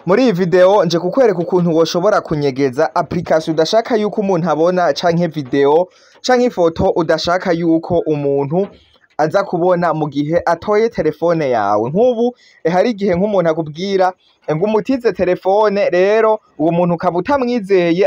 Muri iyi video nje kukwereka ukuntu woshobora kunyegeza application udashaka yuko umuntu abona, canke video canke ifoto udashaka yuko umuntu aza kubona mu gihe atoye telefone yawe. Nk'ubu hari igihe nk'umuntu akubwira ngo umutize telefone, rero uwo muntu ukaba utamwizeye,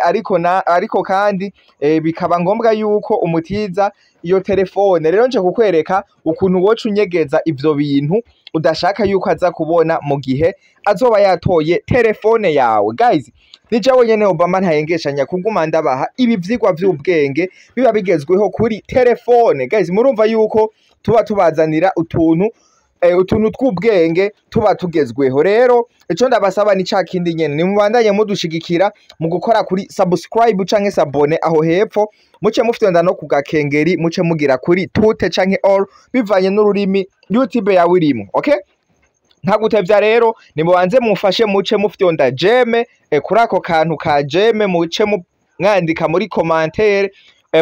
ariko kandi bikaba ngombwa yuko umutiza iyo telefone. Rero nje kukwereka ukuntu woca unyegeza ivyo bintu udashaka yuko aza kubona mu gihe azoba yatoye telefone yawe. Guys, ni jewe nyene Obama ntahengeshanya kuguma ndabaha ibi vyigwa vy'ubwenge biba bigezweho kuri telefone. Guys, murumva yuko tuba tubazanira utuntu tw'ubwenge tuba tugezweho. Rero ico ndabasaba ni ca kindi nyene, nimubandanye mudushigikira mu gukora kuri subscribe canke s'abonner aho hepfo, muce mufyonda no ku gakengeri, muce mugira kuri toutes canke all bivanye n'ururimi YouTube yawe irimo. Okay? Ntagutevya rero, nimubanze mumfashe muce mufyonda j'aime kuri ako kantu ka j'aime, muce mwandika muri commentaire,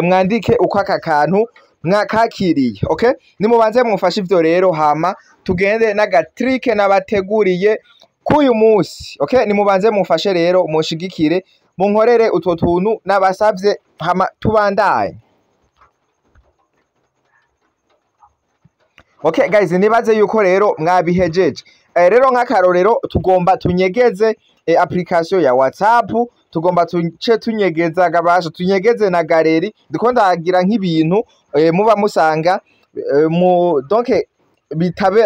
mwandike uko aka kantu mwakakiriye. Okay? Nimubanze mumfashe ivyo rero, hama tugende n'aga trick nabateguriye k'uyu munsi. Okay? Nimubanze mumfashe rero, munshigikire, munkorere utwo tuntu nabasavye, hama tubandanye. Okay guys, nibaze yuko rero mwabihejeje. Rero nk'akarorero tugomba tunyegeze application ya WhatsApp, tugomba tuce tunyegeza gabasha, tunyegeze na galerie. Ndiko ndagira nk'ibintu muba musanga mu donc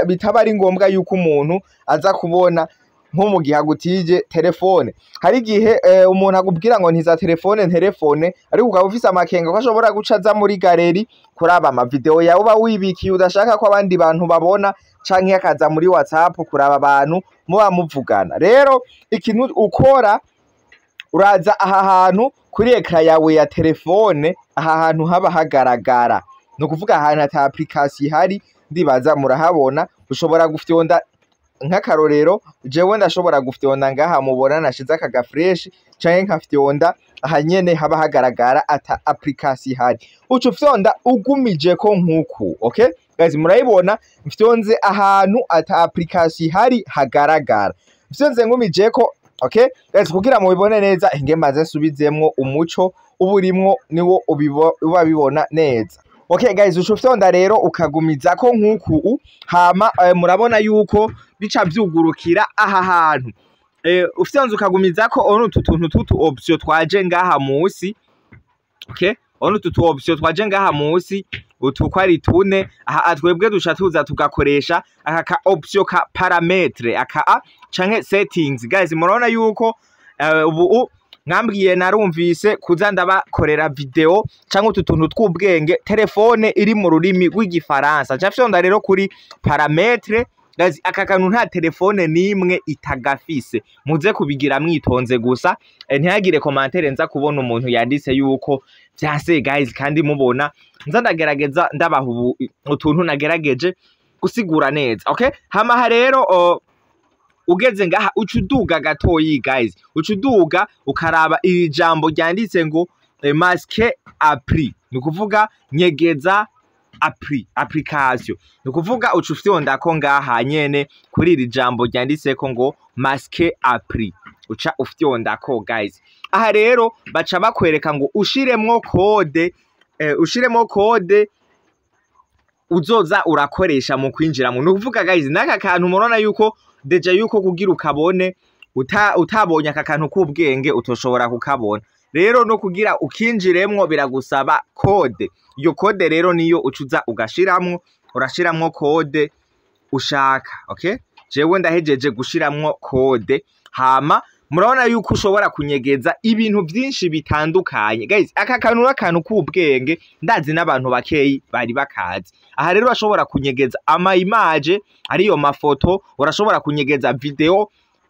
bitaba ari ngombwa yuko umuntu aza kubona nko mu gihe agutije telefone. Hari igihe umuntu akubwira ngo ntiza telefone nterefone, ariko ukaba ufise amakenga ko ashobora guca aza muri galerie kuraba ama video yawe uba wibikiye udashaka ko abandi bantu babona, canke akaza muri WhatsApp kuraba abantu muba muvugana. Rero ikintu ukora, uraza aha hantu kuri écran yawe ya telefone, aha hantu haba hagaragara, ni ukuvuga ahantu ata application ihari, ndibaza murahabona. Ushobora gufyonda, nk'akarorero jewe ndashobora gufyonda ngaha mubona nashize aka ga flèche, canke nkafyonda aha nyene haba hagaragara ata application ihari. Uca ufyonda ugumijeko nkuku. Okay guys, murayibona mfyonze ahantu ata application ihari hagaragara, mfyonze ngumijeko. Okay guys, kugira mubibone neza, inge maze nsubizemwo umuco uburimwo niwo uba bibona neza. Okay guys, uca ufyonda rero ukagumizako nkuku, hama murabona yuko bica vyugurukira aha hantu. Ufyonze ukagumizako, ono utu tuntu tutu option twaje ngaha musi. Okay, ono utu tu option twaje ngaha musi utu ko ari tune, aha twebwe duca tuza tugakoresha aka ka option ka paramètre aka a canke settings. Guys, murabona yuko ubu mwambwiye narumvise kuza ndabakorera video canke utu tuntu tw'ubwenge telefone iri mu rurimi rw'igifaransa. Nca fyonda rero kuri paramètre. Guys, aka kantu nta telefone nimwe itagafise, muze kubigira mwitonze gusa, ntihagire commentaire nza kubona umuntu yanditse yuko vyanse guys, kandi mubona nza ndagerageza ndabaha ubu utuntu nagerageje gusigura neza. Okay, hama rero ugeze ngaha uca uduga gatoyi guys, uca uduga ukaraba iri jambo ryanditse ngo masquer appli, ni ukuvuga nyegeza application. Ni ukuvuga uca ufyondako ngaha nyene kuri iri jambo ryanditseko ngo masquer appli, uca ufyondako guys. Aha rero baca bakwereka ngo ushiremwo code, ushiremwo code uzoza urakoresha mu kwinjiramo. Ni ukuvuga guys, n'aka kantu murabona yuko déjà yuko kugira ukabone utabonye aka kantu k'ubwenge utoshobora kukabona. Rero no kugira ukinjiremwo biragusaba code. Iyo code rero niyo ucuza ugashiramwo, urashiramwo code ushaka. Okay, jewe ndahejeje gushiramwo code, hama murabona yuko ushobora kunyegeza ibintu vyinshi bitandukanye. Guys, aka kantu n'akantu k'ubwenge, ndazi n'abantu bakeyi bari bakazi. Aha rero urashobora kunyegeza ama image, ariyo mafoto, urashobora kunyegeza video.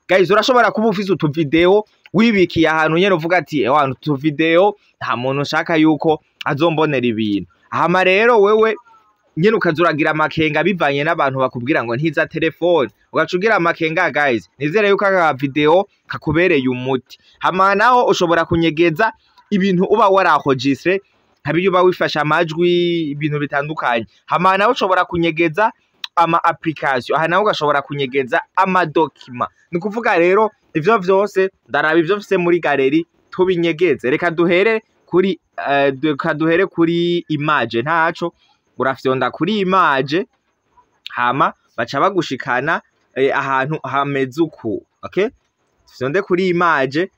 Guys, urashobora kuba ufise utu video wibikiye ahantu nyene uvuga ati ewa utu video nta muntu ushaka yuko azombonera ibintu. Hama rero wewe nyene ukaza uragira amakenga bivanye n'abantu bakubwira ngo ntiza telefone, ugaca ugira amakenga. Guys, nizere yuko aka video kakubereye umuti. Hama naho ushobora kunyegeza ibintu uba waraenregistré, nkabiyo uba wifashe amajwi, ibintu bitandukanye. Hama naho ushobora kunyegeza ama application, aha naho ugashobora kunyegeza ama document. Ni kuvuga rero ivyo vyose ndaraba ivyo mfise muri galerie tubinyegeze. Reka duhere kuri image. Ntaco, urafyonda kuri image, hama baca bagushikana ahantu hameze uku. Okay, fyonde kuri image.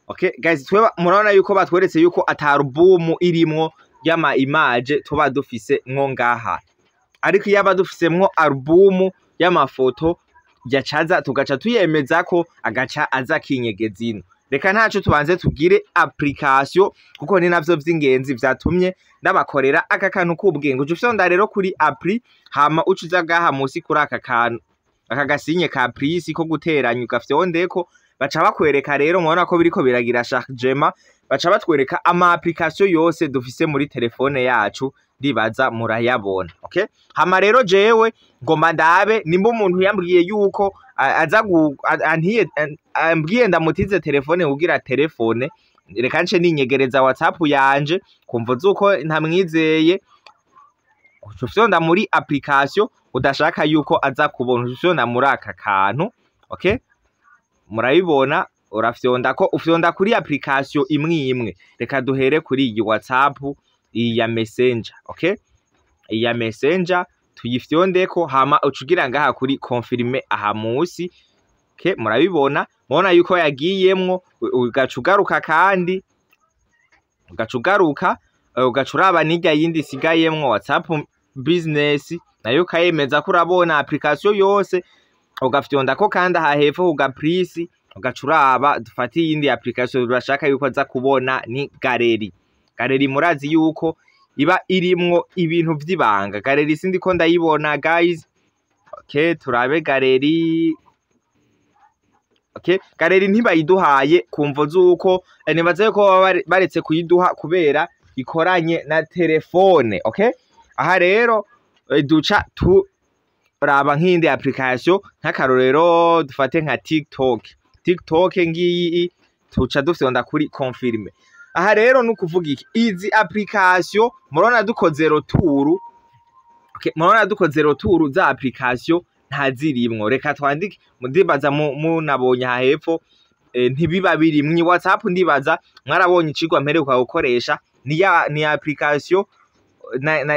Okay guys, twe murabona yuko batweretse yuko ata album irimwo y'ama image tuba dufise mwo ngaha, ariko iyo aba dufisemwo album y'amafoto yacaza tugaca tuyemeza ko agaca aza akinyegeza ino. Reka ntaco, tubanze tugire application, kuko ni navyo vy'ingenzi vyatumye ndabakorera aka kantu k'ubwenge. Uca ufyonda rero kuri appli, hama uca uza ngaha musi kuri aka kantu, aka gasinye ka plus ko guteranya, ugafyondeko. Baca bakwereka rero, murabona ko biriko biragira chargement, baca batwereka ama application yose dufise muri telefone yacu. Ndibaza murayabona. Okay, hama rero jewe ngomba ndabe nimba umuntu yambwiye yuko aza antiye ambwiye ndamutize telefone kugira telefone. Reka nce ninyegereza WhatsApp yanje kumva zuko ntamwizeye. Uca ufyonda muri application udashaka yuko aza kubona, uca ufyonda muri aka kantu. Okay, murabibona, urafyonda ko ufyonda kuri application imwe imwe. Reka duhere kuri iyi WhatsApp, iyi ya Messenger. Okay, iyi ya Messenger tuyifyondeko, hama uca ugira ngaha kuri confirmer aha musi. Okay, murabibona, mubona yuko yagiyemwo. Ugaca ugaruka kandi, ugaca ugaruka, ugaca uraba n'irya yindi isigayemwo, WhatsApp Business, nayo ukayemeza ko urabona application yose, ugafyondako kandi aha hepfo ku ga plus. Ugaca uraba, dufate iyindi application bashaka yuko aza kubona, ni galerie. Galerie murazi yuko iba irimwo ibintu vy'ibanga. Galerie sindiko ndayibona, guys. Okay, turabe galerie. Okay, galerie ntibayiduhaye kumvo zuko nibaza yuko baba baretse kuyiduha kubera ikoranye na telefone. Okay, aha rero duca turaba nk'iyindi application, nk'akarorero dufate nka TikTok. TikTok ngiyi, tuca dufyonda kuri confirmer. Aha rero ni ukuvuga iki? Izi application murabona dukoze retour. Okay, murabona dukoze retour, za application ntazirimwo. Reka twandike, ndibaza munabonye aha hepfo, ntibiba birimwo WhatsApp. Ndibaza mwarabonye icigwa mperuka gukoresha, ni ya ni application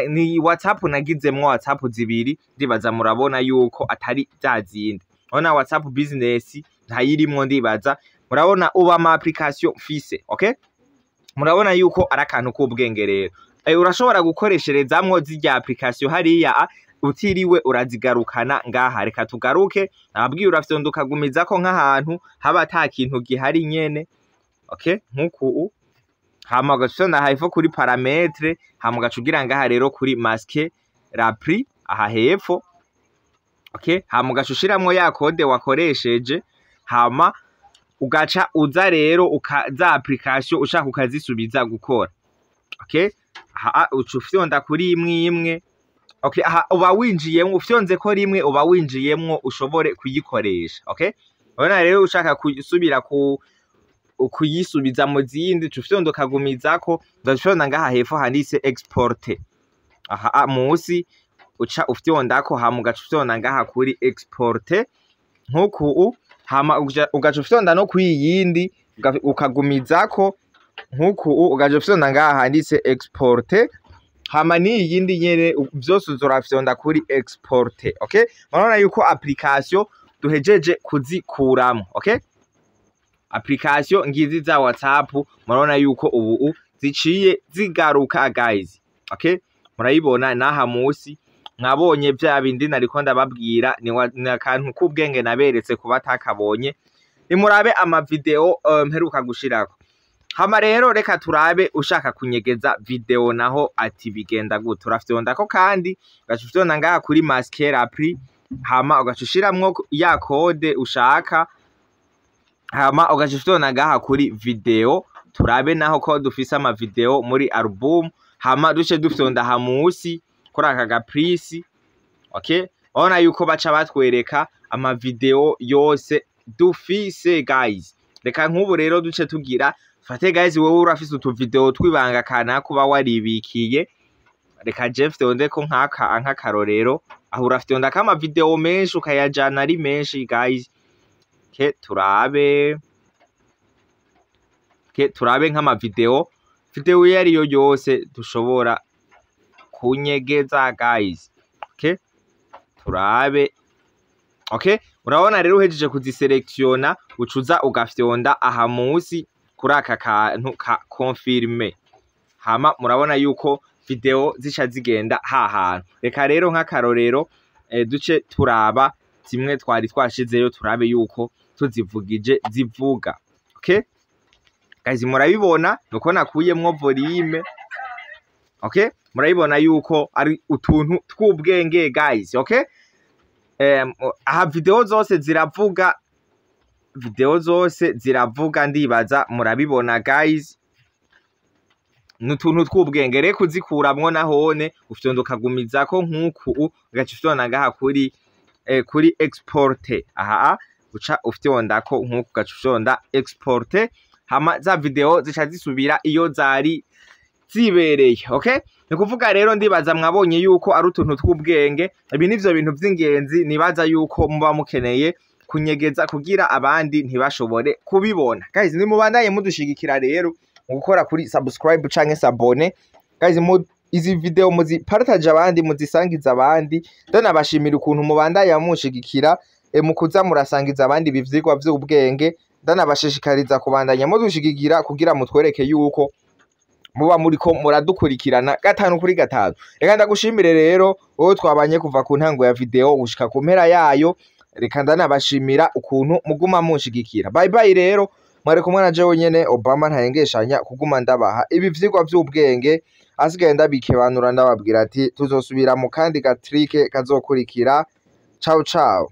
ni WhatsApp nagizemwo WhatsApp zibiri. Ndibaza murabona yuko atari za zindi. Urabona WhatsApp Business ntayirimwo. Ndibaza murabona uba ama application mfise. Okay, murabona yuko ari akantu k'ubwenge rero. Urashobora gukoresherezamwo zirya application hariya utiriwe urazigarukana ngaha. Reka tugaruke. Nababwiye, urafyonda ukagumizako nk'ahantu haba ata kintu gihari nyene. Okay, nk'uku, hama ugafyonda hepfo kuri paramètres, hama ugaca ugira ngaha rero kuri masquer l'appli aha hepfo. Okay, hama ugaca ushiramwo ya code wakoresheje, hama ugaca uza rero za application ushaka ukazisubiza gukora. Okay, aha uca ufyonda kuri imwe imwe. Okay, aha uba winjiyemwo, ufyonze ko rimwe uba winjiyemwo ushobore kuyikoresha. Okay, urabona rero ushaka gusubira ku kuyisubiza mu zindi, uca ufyonda ukagumizako, ugafyonda ngaha hepfo handitse exporter aha musi, uca ufyondako, hama ugaca ufyonda ngaha kuri exporter nkuku, hama ugaca ufyonda no kuri iyindi, ukagumizako nkuku, ugaca ufyonda ngaha handitse exporter, hama n'iyi yindi nyene vyose uzorafyonda kuri exporter. Okay, murabona yuko application duhejeje kuzikuramwo. Okay, application ngizi za WhatsApp, murabona yuko ubu ziciye zigaruka, guys. Okay, murayibona naha musi, mwabonye vya bindi nariko ndababwira. Ni akantu k'ubwenge naberetse kuba atakabonye, nimurabe ama video mperuka gushirako. Hama rero reka turabe ushaka kunyegeza video naho ati bigenda gute? Urafyondako kandi, ugaca ufyonda ngaha kuri masquer appli, hama ugaca ushiramwo ya code ushaka, hama ugaca ufyonda ngaha kuri video. Turabe naho ko dufise ama video muri album, hama duce dufyonda aha musi kuri aka ga plus. Okay, urabona yuko baca batwereka ama video yose dufise, guys. Reka nk'ubu rero duce tugira fate, guys, wowe urafise utu video twibanga kanaka uba waribikiye. Reka je fyonde ko nk'aka, nk'akarorero. Aho urafyondako ama video menshi, ukayajana ari menshi, guys. Ke turabe, ke turabe nk'ama video, video iyo ariyo yose dushobora kunyegeza, guys. Okay, turabe. Okay, urabona rero, uhejeje kuziselektiona, ucuza ugafyonda aha musi kuri aka kantu ka confirme. Hama murabona yuko video zica zigenda hahantu. Reka rero nk'akarorero, duce turaba zimwe twari twashizeyo, turabe yuko tuzivugije zivuga. Okay guys, murabibona nuko nakuyemwo volume. Okay, murabibona yuko ari utuntu tw'ubwenge, guys. Okay, aha video zose ziravuga, video zose ziravuga, ndibaza murabibona, guys. Nutuntu tw'ubwenge. Rero kuzikuramwo nahone ufyonda ukagumizako nk'uku, ugaca ufyonda ngaha kuri export. Aha uca ufyondako nk'uku, ugaca ufyonda export, hama za video zica zisubira iyo zari zibereye. Okay, ni kuvuga rero ndibaza mwabonye yuko ari utuntu tw'ubwenge. Ibi nivyo bintu vy'ingenzi nibaza yuko muba mukeneye kunyegeza kugira abandi ntibashobore kubibona. Guys, nimubandanye mudushigikira rero mu gukora kuri subscribe canke s'abonner. Guys, mu izi video muzipartage abandi, muzisangiza abandi. Ndanabashimira ukuntu mubandanya munshigikira, mu kuza murasangiza abandi ibi vyigwa vy'ubwenge. Ndanabashishikariza kubandanya mudushigikira kugira mutwereke yuko muba muriko muradukurikirana gatanu kuri gatanu. Reka ndagushimire rero wowe twabanye kuva ku ntango ya video gushika ku mpera yayo. Reka ndanabashimira ukuntu muguma munshigikira. Bye bye. Rero mwari kumwe na jewe nyene Obama, ntahengeshanya kuguma ndabaha ibi vyigwa vy'ubwenge. Asigaye ndabikebanura, ndababwira ati tuzosubira mu kandi gatrike kazokurikira. Ciao ciao.